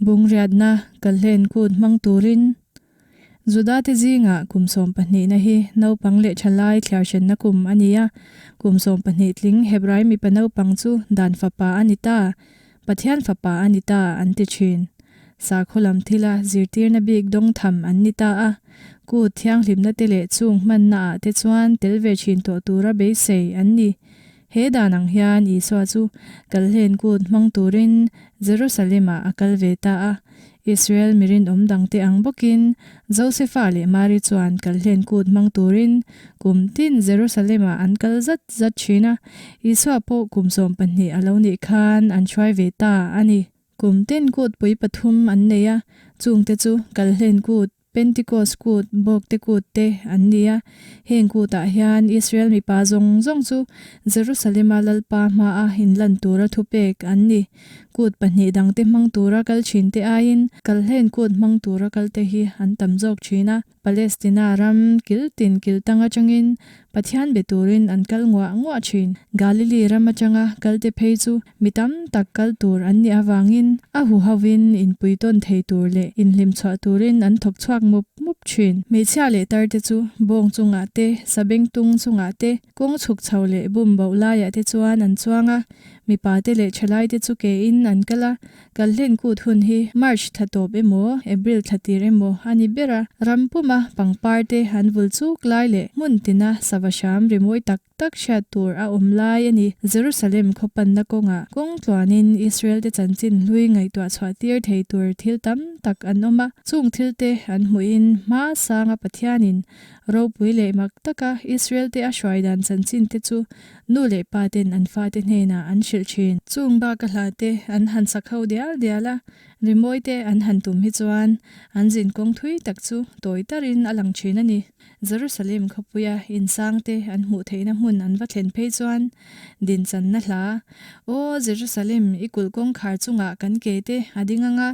Bungriatna kalhlen kut hmang turin Judate zingah kum sawmpahnihna hi naupang leh thalai thliarhrenna kum a ni a. Kum sawmpahnih tling Hebrai mipa naupang chu Dan fapa a ni ta, Pathian fapa a ni ta an ti thin. Sakhaw lam thila zirtirna bik dawng tham an ni ta a, kut thianghlimna te leh chung hmannaah te chuan tel ve thin tawh tura beisei an ni. He dan ang hian Isua chu kalhlen kut hmang turin Jerusalem-ah a kal ve ta a. Israel mi rinawm dangte ang bawkin Josefa leh Mari chuan kalhlen kut hmang turin kum tin Jerusalem-ah an kal zat zat thin a. Isua pawh kum 12 a lo nih khan an hruai ve ta a ni. Kum tin kut pui pathum an nei a, chungte chu kalhlen kut, Pentikos kut, Bawkte kut te an ni a. Heng kutah hian Israel mipa zawng zawng chu Jerusalema Lalpa hmaa inlan tura thupek an ni. Kut pahnih dangte hmang tura kal thinte aiin kalhlen kut hmang tura kalte hi an tam zawk thin a. Palestina ram kil tin kil tang atangin Pathian be turin an kal nguah nguah thin. Galili ram atanga kalte phei chu mi tam tak kal tur an nih avangin a huhovin inpui tawn thei tur leh inhlim chhuah turin an thawk chhuak mup mup thin. Hmeichhia leh tar te chu bawng chungah te, sabeng tung chungah te, kawng chhuk chho leh bum boh laiah te chuan an chuang a, mipa te leh thalai te chu ke in an kal a, Kalhlen kut hun hi March thla tawp emaw, April thla tir emaw a ni ber a, ram puma pangpar te an vul chuk lai leh hmun tina sava hram rimawi tak tak hriat tur a awm lai a ni. Jerusalem khawpanna kawngah kawng tluanin Israel te chanchin hlui ngaihtuah chhuah tir thei tur thil tam tak an awm a, chung thil te an hmuhin hma sanga Pathianin ropui leh mak taka Israel te a hruai dan chanchin te chu Nu leh pa ten an fate hnenah an hrilh thin. Chung baka hla te an han sak ho dial dial a, rimawi te an han tum hi chuan an zin kawng thui tak chu tawi tarin a lang thin a ni. Jerusalem khawpuia insang te an hmuh theihna hmun an va thlen phei chuan dinchanna hla, Aw Jerusalem, i kulh kawngkhar chungah kan ke te a ding ang a,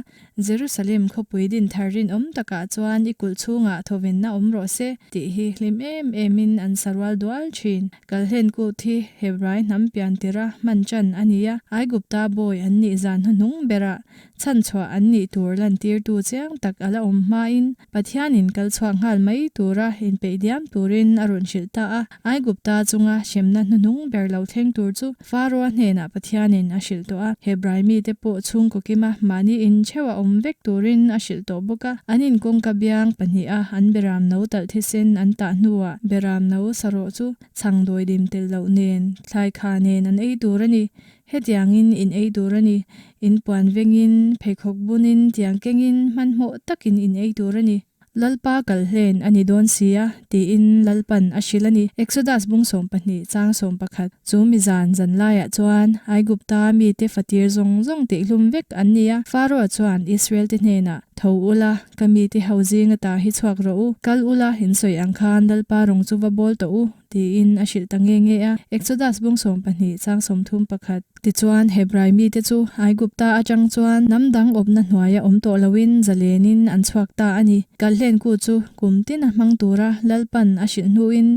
Jerusalem khawpui dinthar rinawm takah chuan i kulh chhungah thawvenna awm rawh se, tih hi hlim em emin an sa rual dual thin. Kalhlen kut hi Hebrai hnam pian tira hman ṭan a ni a, Aigupta bawi an nih zan hnuhnung berah chhanchhuah an nih tur lantirtu chiang tak a la awm hmain Pathianin kal chhuak nghal mai tura inpeih diam turin a rawn hrilh ta a. Aigupta chunga hremna hnuhnung ber lo thleng tur chu Faroa hnenah Pathianin a hrilh tawh a, Hebrai mite pawh chhungkaw kima mahni inchheuh a awm vek turin a hrilh tawh bawk a. An inkawngka biang pahniha an beram no talh thisen an tah hnuah beram no sarawh chu chhang dawidim tel loh nen, thlai kha nen an ei tur a ni. Hetiangin in ei tur a ni. In puan vengin, pheikhawk bunin, tiang kengin, hmanhmawh takin in ei tur a ni. Lalpa kal hlen a ni dawn si a, tiin Lalpan a hrilh a ni. Exodus bung 12 chang 11. Chu mi zan zan laiah chuan Aigupta mite fatir zawng zawng tihhlum vek an ni a. Pharaoh chuan Israel-te hnenah, Tho ula, ka mite ho zinga ta hi chhuak rawh u. Kal ula, in sawi ang khan Lalpa rawng chu va bawl tawh u, tiin a hrilh ta nge nge a. Exodus bung 12 chang 31. Tichuan, Hebrai mite chu Aigupta atang chuan hnam dang awpna hnuaia awm tawh loin zalenin an chhuak ta a ni. Kalhlenku chu kum tin a hmang tura Lalpan a hrilh hnuin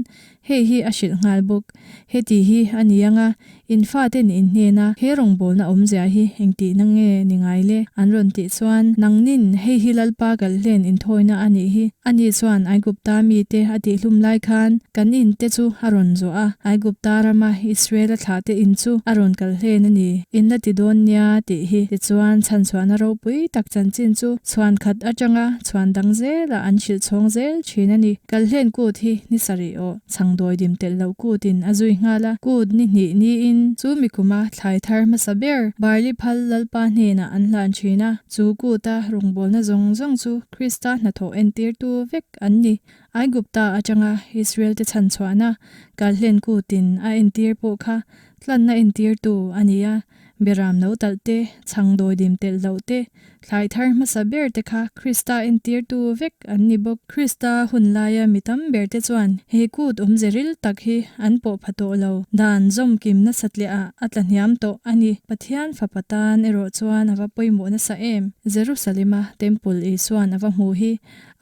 hei hi a hrilh nghal bawk. Heti hi a ni ang a, in faten in hnena he rawngbawlna awmzia hi engtihna nge ni ngai le? An rawn tih chuan, Nangnin hei hi Lalpa kalhlen inthawina a nih hi. Ani chuan Aigupta mite a tihhlum lai khan kan in te chu a rawn zawh a, Aigupta rama Israela thlahte in chu a rawn kal hlen a ni, in la ti dawn nia tih hi. Tichuan, chhanchhuahna ropui tak chanchin chu chhuan khat atanga chhuan dang zelah an hrilh chhawng zel thin a ni. Kal hlen kut hi ni sarih aw, chhangdawi dim telh loh kutin a zui nghal a, kut ni hnih niin chu mikuma thlai thar hmasa ber barli phal Lalpa hnenah an hlan thin a, chu kuta rawngbawlna zawng zawng chu Krista hnathawh entirtu vek an ni. Aigupta atanga Israel-te chhanchhuahna kalhlen kutin a entir pawh kha tlanna entirtu a ni a. Beram no talh te, chhang dawidim telh loh te, thlai thar hmasa ber te kha Krista entirtu vek an ni bawk. Krista hun laia mi tam ber te chuan he kut awmze ril tak hi an pawh pha tawh lo. Dan zawmkim nasa tliah a tla hniam tawh a ni. Pathian fapa tan erawh chuan a va pawimawh nasa em! Jerusalema Temple Isuan a va hmuh hi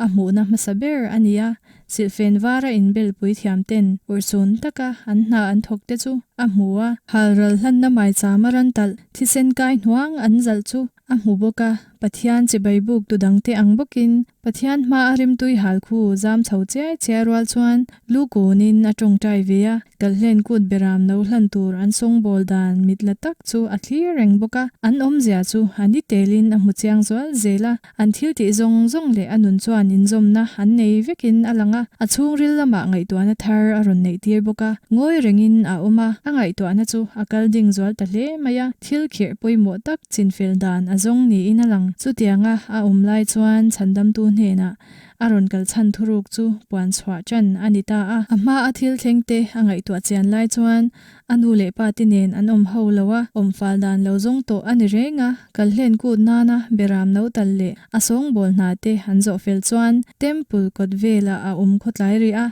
a hmuhna hmasa ber a ni a, silhfen vara inbelpui thiam ten urhsun taka an hna an thawk te chu a hmu a, halral hlanna maichama ran talh thisen kai hnuang an zalh chu a hmu bawk a. Pathian chibai buk tu dangte ang bawkin Pathian hma a rimtui hal khu zam chho chiai chiai rual chuan lu kunin a tawngtai ve a, Kalhlen kut beram no hlan tur an sawngbawl dan mit la tak chu a thlir reng bawk a, an awmzia chu a ni telin a hmu chiang zual zel a, an thil tih zawng zawng leh a nun chuan inzawmna an nei vekin a lang a, a chhungril lamah ngaihtuahna thar a rawn neih tir bawk a, ngawi rengin a awm a, a ngaihtuahna chu a kal ding zual ta hle mai a, thil khirh pawimawh tak chinfel dan a zawng niin a lang. Chutianga a awm lai chuan chhandamtu hnenah A rawn kal chhan thuruk chu puan chhuah ṭan a ni ta a. A hma a thil thleng te a ngaihtuah chian lai chuan a nu leh pa te nen an awm ho lo a, awm fal dan lo zawng tawh a ni reng a, kal hlen kut nana beram no tal leh a sawngbawl hna te an zawh fel chuan Temple kawt velah a awm khawtlai rih a,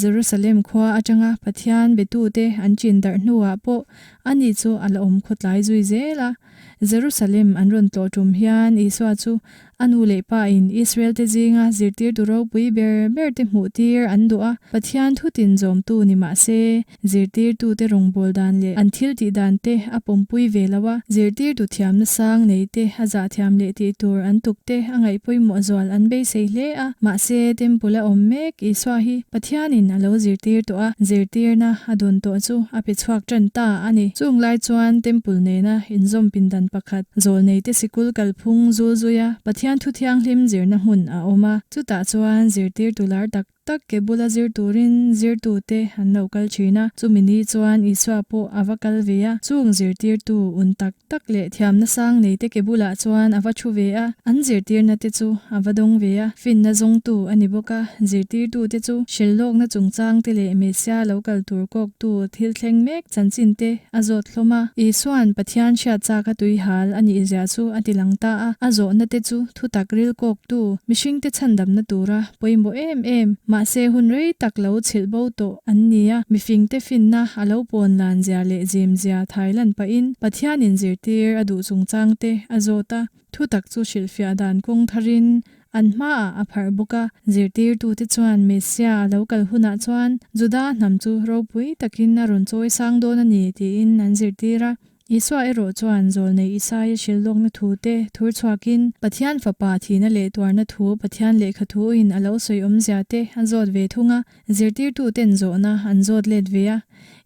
Jerusalem khua atanga Pathian betute an chin darh hnuah pawh ani chu a la awm khawtlai zui zel a. Jerusalem an rawn tlawh tum hian Isua chu A nu leh pa in Israel te zinga zirtirtu ropui ber ber te hmuh tir an duh a, Pathian thutin zawmtu ni mah se, zirtirtu te rawngbâwl dan leh an thil tih dan te a pawmpui ve lo a, zirtirtu thiamna sang nei te a zah thiam leh tih tur an tuk te a ngaih pawimawh zual an beisei hle a, mahse Temple a awm mek Isua hi Pathianin a lo zirtir tawh a, zirtirna a dawn tawh chu a pe chhuak tan ta a ni. Chung lai chuan Temple nena inzawm pindan pakhat, Zawlneite sikul kalphung zul zuia Pathian thu thianghlim zirna hmun a awm a, chutah chuan zirtirtu lar tak tak ke bula zir turin zirtute an lo kal thin a, chumi ni chuan Isua pawh a va kal ve a, chung zirtirtu un tak tak leh thiamna sang neite ke bulah chuan a va thu ve a, an zirtirna te chu a va dawng ve a, finna zawngtu a ni bawk a, zirtirtute chu hrellawkna chungchangte leh Messia lo kal tur kawktu thil thleng mek chanchin te a zawt hlawm a. Isua'n Pathian hriat chak a tui hal a nih zia chu a ti lang ta a. A zawhna te chu thutak ril kawktu, mihringte chhandamna tura pawimawh em em, mahse hun rei tak lo chhilh bo tawh an ni a. Mifingte finna a lo pawn lan zia leh zim zia thai lan pahin Pathianin zirtir a duh chungchangte a zawt a. Thutak chu hrilhfiah dan kawng tharin An hmaah a pharh bawk a, zirtirtute chuan Messia a lo kal hunah chuan Juda hnam chu ropui takin a rawn chawi sang dawn a ni tiin an zirtir a. Isua erawh chuan zawlnei Isaia hrilhlawkna thu te thur chhuakin Pathian Fapa thihna leh tuarna thu Pathian lehkha thuin a lo sawi awmzia te a zawt ve thung a. Zirtirtuten zawhna an zawt let ve a,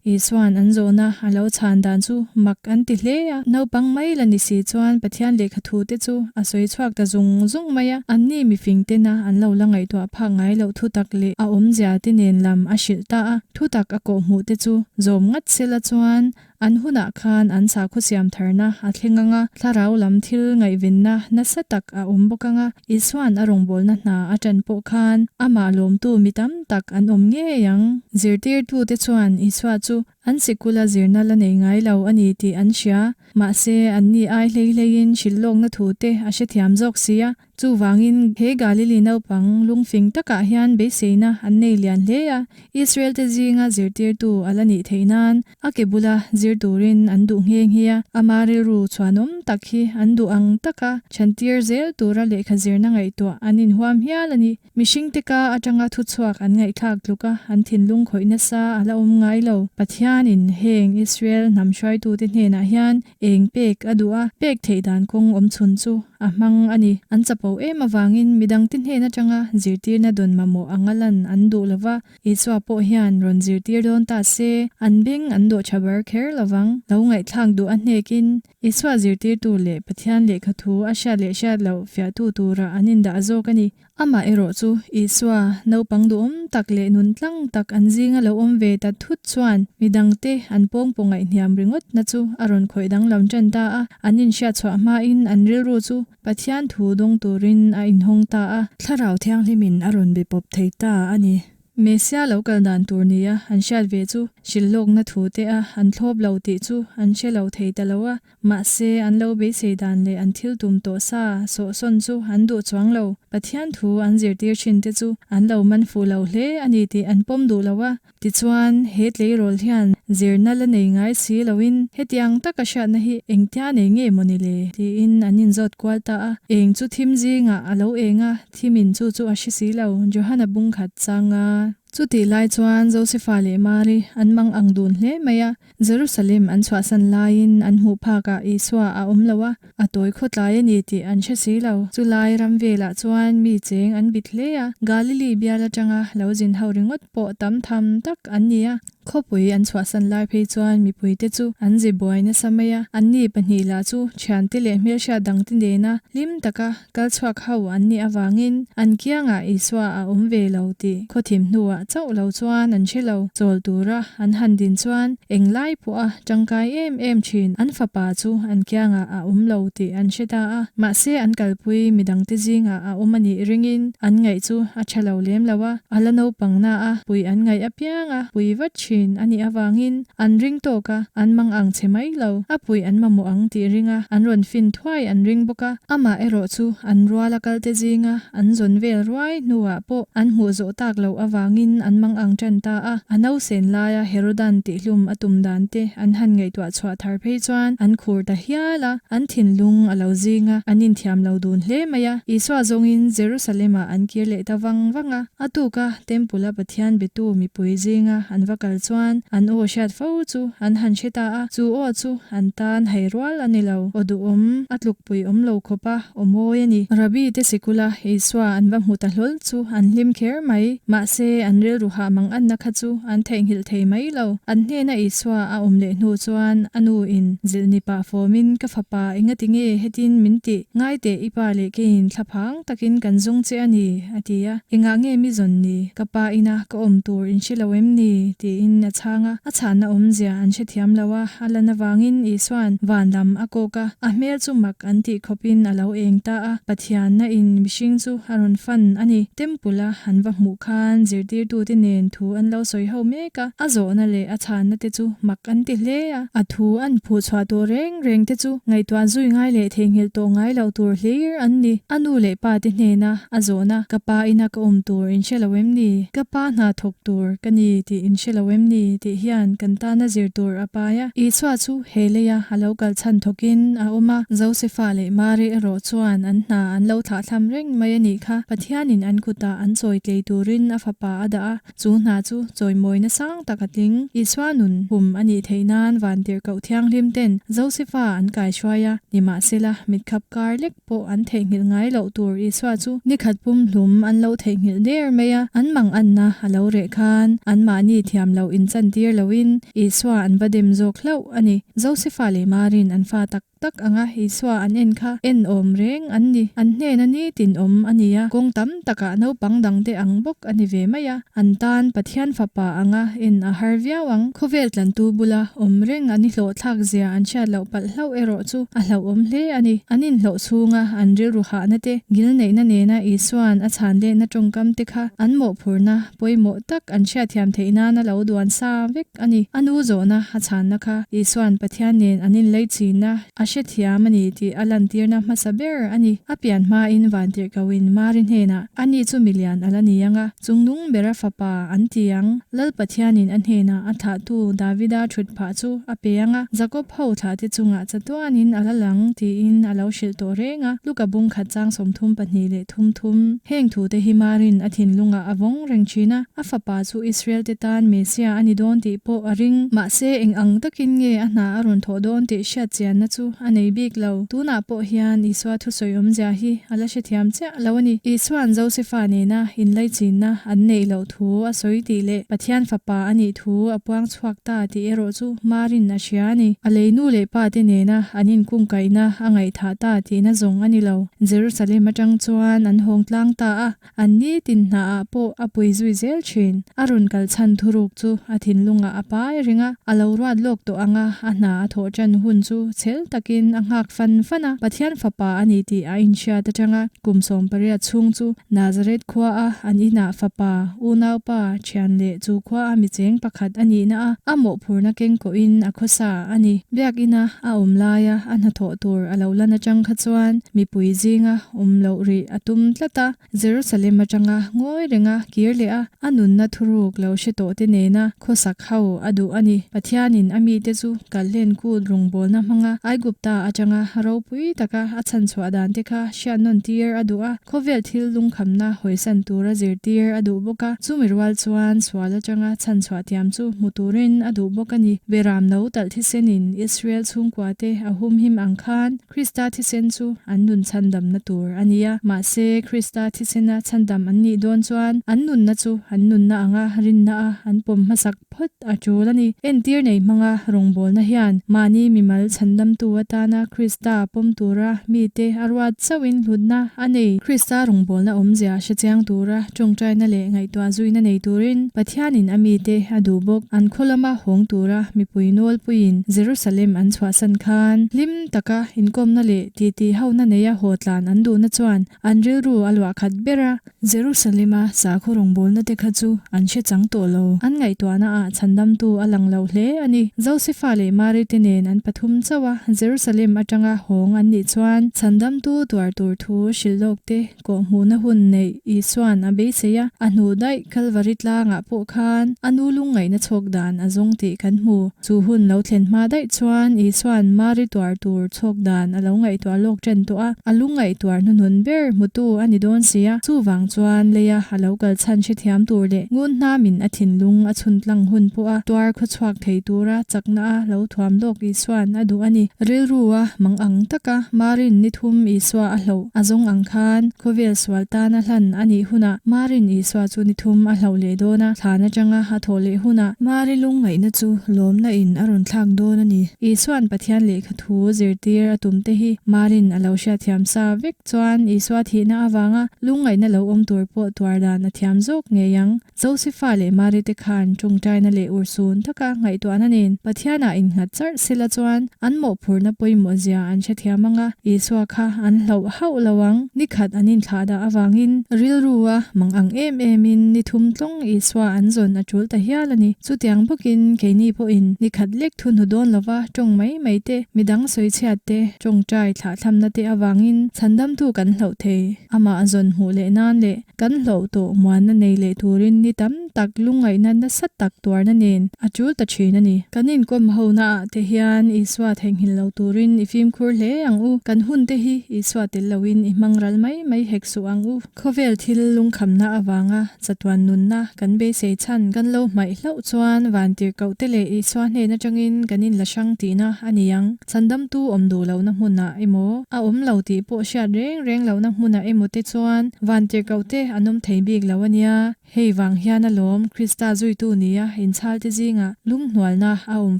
Isua'n an zawhna a lo chhan dan chu mak an ti hle a. Naupang mai la ni si chuan Pathian lehkha thute chu a sawi chhuak ta zung zung mai a. Anni mifing tena an lo la ngaihtuah phak ngai loh thutak leh a awmzia te nen lam a hrilh ta a. Thutak a kawhhmuh te chu zawm ngat sela chuan An hunah khan an sakhaw siam tharna a thleng ang a, thlarau lam thil ngaihvenna nasa tak a awm bawk ang a, Isua'n a rawngbawlna hna a ṭan pawh khan amah lawmtu mi tam tak an awm ngei ang. Zirtirtute chuan Isua chu an sikula zirna la nei ngai lo a ni tih an hria, mahse anni ai hlei hleiin hrilhlawkna thute a hrethiam zawk si a. Chuvangin, he Galili naupang lungfing takah hian beiseina an nei lian hle a, Israel-te zinga zirtirtu a la nih theih nan a ke bula zir turin an duh nghe nghe a. Ama rilru chhuanawm tak hi an duh ang taka chhantir zel tura lehkha zirna ngaihtuah an inhuam hial a ni. Mihringte ka atanga thuchhuak an ngaihthlak tluka an thinlung khawih nasa a la awm ngai lo. Pathianin heng Israel hnam hruaitute hnenah hian eng pek a duh a, pek theih dan kawng awm chhun chu a hmang a ni. An chapo em avangin midangte hnen atanga zirtirna dawn mamawh anga lan an duh lo va, Isua pawh hian rawn zirtir dawn ta se, an beng an dawh tha bar kher lo vang. Lo ngaihthlak duh a hnekin Isua zirtirtu leh Pathian lehkha thu a hriat leh hriat loh fiahtu tura an indah zawk a ni. Amah erawh chu Isua naupang duhawm tak leh nun tlang tak an zinga lo awm ve ta thut chuan midangte an pawngpaw ngaihhniam ringawt na chu a rawn khawih danglam tan ta a, an inhriatchhuah hmain an rilru chu Pathian thu dawng turin a inhawng ta a. Thlarau Thianghlimin a rawn be pawp thei ta a ni. Messia lo kal dan tur nia an hriat ve chu hrilhlawkna thu te a an thlawp lo tih chu an hre lo thei ta lo a, mahse an lo beisei dan leh an thil tum tawh sa sawhsawn chu an duh chuang lo. Pathian thu an zirtir thin te chu an lo man fuh lo hle a ni tih an pawm duh lo a. Tichuan, he tleirawl hian zirna la nei ngai si loin hetiang taka hriatna hi engtia nei nge maw ni le? tiin an inzawt kual ta a. Eng chu thim zingah a lo eng a, thimin chu chu a hre si lo, Johana bung khat changa. Chutih lai chuan Josefa leh Mari an mang ang dun hle mai a, Jerusalem an chhuahsan laiin an hmuh phakah Isua a awm lo a, a tawi khawtlai a ni tih an hre si lo. Chulai ram velah chuan mi cheng an bit hle a, Galili bial atanga lo zin ho ringawt pawh tam tham tak an ni a. Khawpui an chhuahsan lai phei chuan mipuite chu an zi buai nasa mai a, anni pahnih lah chu thiante leh hmelhriat dangte nena hlim taka kal chhuak ho an nih avangin an kiangah Isua a awm ve lo tih khawthim hnuah chauh lo chuan an hre lo. Chawl tura an han din chuan englai pawha tangkai em em thin an fapa chu an kiangah a awm lo tih an hre ta a, mahse an kalpui midangte zingah a awm a nih ringin an ngaih chu a tha lo lem lo a, a la naupang na a pui an ngaih apiang a pui vat thin a nih avangin an ring tawk a, an mang ang che mai lo, a pui an mamawh ang tih ring a, an rawn fin thuai an ring bawk a, amah erawh chu an rual a kalte zinga an zawn vel ruai hnuah pawh an hmuh zawh tak loh avangin an mang ang tan ta a, a nausen laia Herodan tihhlum a tum dan te an han ngaihtuah chhuah thar phei chuan an khur ta hial a, an thinlung a lo zing a, an inthiam lo dun hle mai a, Isua zawngin Jerusalem-ah an kir leh ta vang vang a. A tuka Temple-a Pathian betu mipui zinga an va kal chuan an aw hriat fo chu an han hre ta a, chu aw chu an tan hai rual a ni lo, aw duhawm a tlukpui awm lo khawp a, aw mawi a ni. Rabbi te sikula Isua an va hmu ta hlawl chu an hlim kher mai, mahse an rilru hah mang anna kha chu an theihnghilh thei mai lo. An hnena Isua a awm leh hnu chuan a nu in zilhni pah fawmin ka fapa engati nge hetin min tih ngai teh i pa leh keiin thlaphang takin kan zung che a ni a ti a, engah nge mi zawn ni? Ka pa ina ka awm tur in hre lo em ni? tiin a chhang a, a chhanna awmzia an hrethiam lo a, a lan avangin Isua'n van lam a kawk a, a hmel chu mak an tih khawpin a lo eng ta a, Pathianna in mihring chu a rawn fan a ni. Temple a an va hmuh khan zirtirtute nen thu an lo sawi ho mek a, a zawhna leh a chhanna te chu mak an ti hle a, a thu an phuh chhuah tawh reng reng te chu ngaihtuah zui ngai leh theihnghilh tawh ngai loh tur hlir an ni. A nu leh pa te hnena a zawhna, Ka pa ina ka awm tur in hre lo em ni? Ka pa hna thawk tur ka ni tih in hre lo em ni? tih hian kan tana zir tur a pai a. Isua chu he leia a lo kal chhan thawkin a awm a, Josefa leh Mari erawh chuan an hna an lo thlahthlam reng mai a nih kha. Pathianin an kutah an chawi tlei turin a fapa a dah a, Chu hna chu chawimawina sang tak a tling. Isua nun hum a nih theih nan vantirhkoh thianghlim ten Josefa an kaihruai a, nimahsela mitkhap kar lek pawh an theihnghilh ngai loh tur Isua chu nikhat pumhlum an lo theihnghilh der mai a, an manganna a lo reh khan anmahni thiam loh inchantir loin Isua an va dem zawk hlauh a ni. Josefa leh Marin an fa tak tak anga Isua an en kha en awm reng an ni. An hnena nitin awm a ni a, kawng tam takah naupang dangte ang bawk a ni ve mai a, an tan Pathian fapa anga en a har viau ang. Khawvel tlantu bula awm reng an i hlawhthlak zia an hriat loh palh hlauh erawh chu a hlauhawm hle a ni. An inhlawh chhunga an rilru hahna te, ngilneihna nena Isua'n a chhan lehna tawngkam te kha an mawhphurhna pawimawh tak an hriatthiam theih nana lo duan sa vek a ni. A nu zawhna a chhanna kha Isua'n Pathian nen an inleichhinna a hrethiam a ni tih a lantirna hmasa ber a ni. A pian hmain vantirhkohin Mari hnenah, Ani chu milian a la ni ang a, chungnung bera fapa an ti ang. Lal Pathianin a hnenah a thlahtu Davida thut phah chu a pe ang a, Jakob ho thlahte chungah chatuanin a la lang tiin a lo hrilh tawh reng a. Luka bung khat chang 32 leh thum thum. Heng thute hi Marin a thinlungah a vawng reng thin a, a fapa chu Israel-te tan Messiah a ni dawn tih pawh a ring. Mahse, eng ang takin nge a hna a rawn thawh dawn tih hriat chianna chu a nei bik lo. Tunah pawh hian Isua thusawi awmzia hi a la hrethiam chiah lo a ni. Isua'n Josefa nena inlaichinna an neih loh thu a sawi tih leh Pathian fapa a nih thu a puang chhuak ta tih erawh chu Marin a hria a ni. A lei nu leh pa te nena an inkungkaihna a ngaihthah ta tihna zawng a ni lo. Jerusalem atang chuan an hawng tlang ta a, an nitin hnaah pawh a pui zui zel thin. A rawn kal chhan thuruk chu a thinlungah a pai reng a, a lo ruat lawk tawh ang a, a hna a thawh tan hun chu chhel takin a nghak fan fan a. Pathian fapa a ni tih a inhriat atanga kum 18 chhung chu Nazareth khua a an inah fapa, unaupa, thian leh chu khua a micheng pakhat a nihna a, a mawhphurna keng kawhin a khawsa a ni. Biakina a awm laia a hnathawh tur a lo lan atang kha chuan mipui zinga awm loh rih a tum tlat a, Jerusalem atanga ngawi renga kir leh a, a nunna thuruk lo hre tawh te nena khawsak ho a duh a ni. Pathianin a mite chu Kalhlen kut rawngbawlna hmanga Aigupta. Aigupta atanga ropui taka a chhanchhuah dan te kha hriatnawn tir a duh a, khawvel thil lungkhamna hawisan tura zirtir a duh bawk a, chumi rual chuan sual atanga chhanchhuah thiam chu hmu turin a duh bawk a ni. Beram no talh thisenin Israel chhungkua te a humhim ang khan Krista thisen chu an nun chhandamna tur a ni a, mahse Krista thisena chhandam an nih dawn chuan an nunna chu an nunna anga rinna a an pawm hmasak phawt a tul a ni. Entir nei hmanga rawngbawlna hian mahni mimal chhandamtu atana Krista pawm tura mite a ruat chauhin hlutna a nei. Krista rawngbawlna awmzia hre chiang tura tawngtaina leh ngaihtuah zuina nei turin Pathianin a mite a duh bawk. An khaw lama hawng tura mipui nawlpuiin Jerusalem an chhuahsan khan hlim taka inkawmna leh titi hona neia haw tlan an duhna chuan an rilru a luah khat ber a. Jerusalem-a sakhaw rawngbawlna te kha chu an hre chang tawh lo. An ngaihtuahna ah chhandamtu a lang lo hle a ni. Josefa leh Mari te nen an pathum chauh a, Jerusalem atanga hawng an nih chuan chhandamtu tuar tur thu hrilh lawk te kawhhmuhna hun neih Isua'n a beisei a, a hnu daih Kalvari tlangah pawh khan a nu lungngaihna chhawk dan a zawng tih kan hmu. Chu hun lo thlen hma daih chuan Isua'n Mari tuar tur chhawk dan a lo ngaihtuah lawk ṭan tawh a, a lungngaihtuar hnuhnun ber hmutu a ni dawn si a. Chuvang chuan leia a lo kal chhan hrethiam tur leh ngun hnamin a thinlung a chhun tlang hun pawha tuar khawchhuak thei tura chakna a lo thuam lawk Isua'n a duh a ni. Rilrua mang ang taka Mari'n ni thum Isua a hloh a zawng ang khan khawvel sual tana hlan a nih hunah Mari'n Isua chu ni thum a hloh leh dawn a, thlan atanga a thawh leh hunah Mari lungngaihna chu lawmna in a rawn thlak dawn a ni. Isua'n Pathian lehkha thu zirtir a tum te hi Mari'n a lo hriatthiam sa vek chuan Isua thihna avanga lungngaihna lo awm tur pawh tuar dan a thiam zawk ngei ang. Josefa leh Mari te khan tawngtaina leh urhsun taka ngaihtuahna nen Pathianah innghat charh sela chuan an mawhphurhna pawimawh zia an hrethiam ang a, Isua kha an hlauh hauh lo ang. Ni khat an inthlah dah avangin rilru a mang ang em emin ni thum tlawng Isua an zawn a tul ta hial a ni. Chutiang bawkin keini pawhin ni khat lek thu hnu dawn lova tawng mai mai te, midang sawichhiat te, tawngtai thlahthamna te avangin chhandamtu kan hlauh thei. Amah zawn hmuh leh nan leh Kan hlauh tawh muanna nei leh turin ni tam tak lungngaihna nasa tak tuarna nen a tul ta thin a ni. Kan inkawm hona ah te hian Isua theihnghilh lo turin i fimkhur hle ang u. Kan hun te hi Isua tel loin i hmang ral mai mai hek suh ang u. Khawvel thil lungkhamna avanga chatuan nunna kan beisei chhan kan lo hmaih hlauh chuan vantirhkoh te leh Isua hnen atangin kan inla hrang tihna a ni ang. Chhandamtu awm duh lohna hmunah emaw, a awm lo tih pawh hriat reng reng lohna hmunah emaw te chuan vantirhkoh te an awm thei bik lo a nia. Hei vang hian alawm Krista zuitu nia inchhalte zingah lunghnualna a awm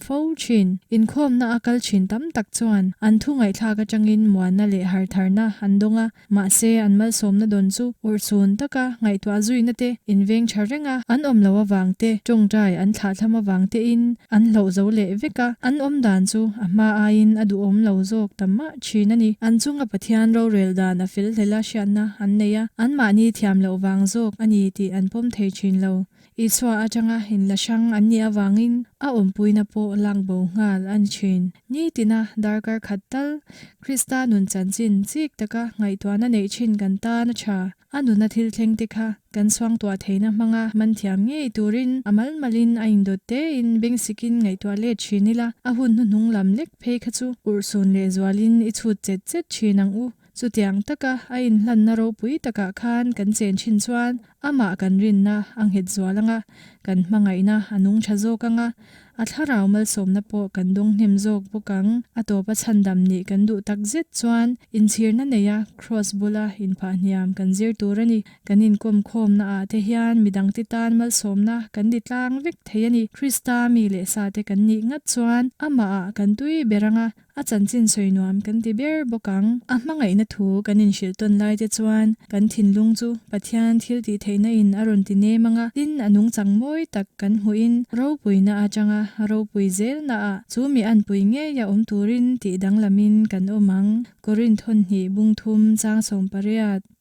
fo thin. Inkhawmna a kal thin tam tak chuan an thu ngaihthlak atangin muanna leh hartharna an dawng a, Mahse, an malsawmna dawn chu urhsun taka ngaihtuah zuina te, inveng tha renga an awm loh avang te, tawngtai an thlahthlam avang tein an hloh zo leh vek a, an awm dan chu a hma aiin a duhawm lo zawk ta mah thin a ni. An chunga Pathian rorel dan a fel hlela hriatna an nei a, anmahni thiam loh vang zawk a ni tih an pawm thei thin lo. Isua atanga inla hrang an nih avangin a awmpuina pawh lak bo nghal a ni thin. Nitina darkar khat tal Krista nun chanchin chik taka ngaihtuahna neih thin kan tan a tha. A nuna thil thleng te kha kan suangtuah theihna hmanga man thiam ngei turin a mal malin a indawt tein bengsikin ngaihtuah let thin ila, a hun hnuhnung lam lek phei kha chu urhsun lehzualin i chhut chet chet thin ang u. Chutiang taka a inhlanna ropui takah khan kan chen thin chuan amah kan rinna a nghet zual ang a, kan hmangaihna a nung tha zawk ang a, a thlarau malsawmna pawh kan dawng hnem zawk bawk ang. A tawpa chhandam nih kan duh tak zet chuan inchhirna neia Kraws bula inphah hniam kan zir tur a ni. Kan inkawm khawmna ah te hian midangte tan malsawmna kan ni tlang vek thei a ni. Krista mi leh sa te kan nih ngat chuan amah ah kan tui ber ang a, A chanchin sawi nuam kan ti ber bawk ang. A hmangaihna thu kan inhrilh tawn lai te chuan kan thinlung chu Pathian thil tih theihna in a rawn ti nem ang a, tin a nungchang mawi tak kan hmuhin ropuina atanga ropui zelna ah chu mi anpui ngei a awm turin tih danglamin kan awm ang. Korinth hawn hnih bung thum chang 18.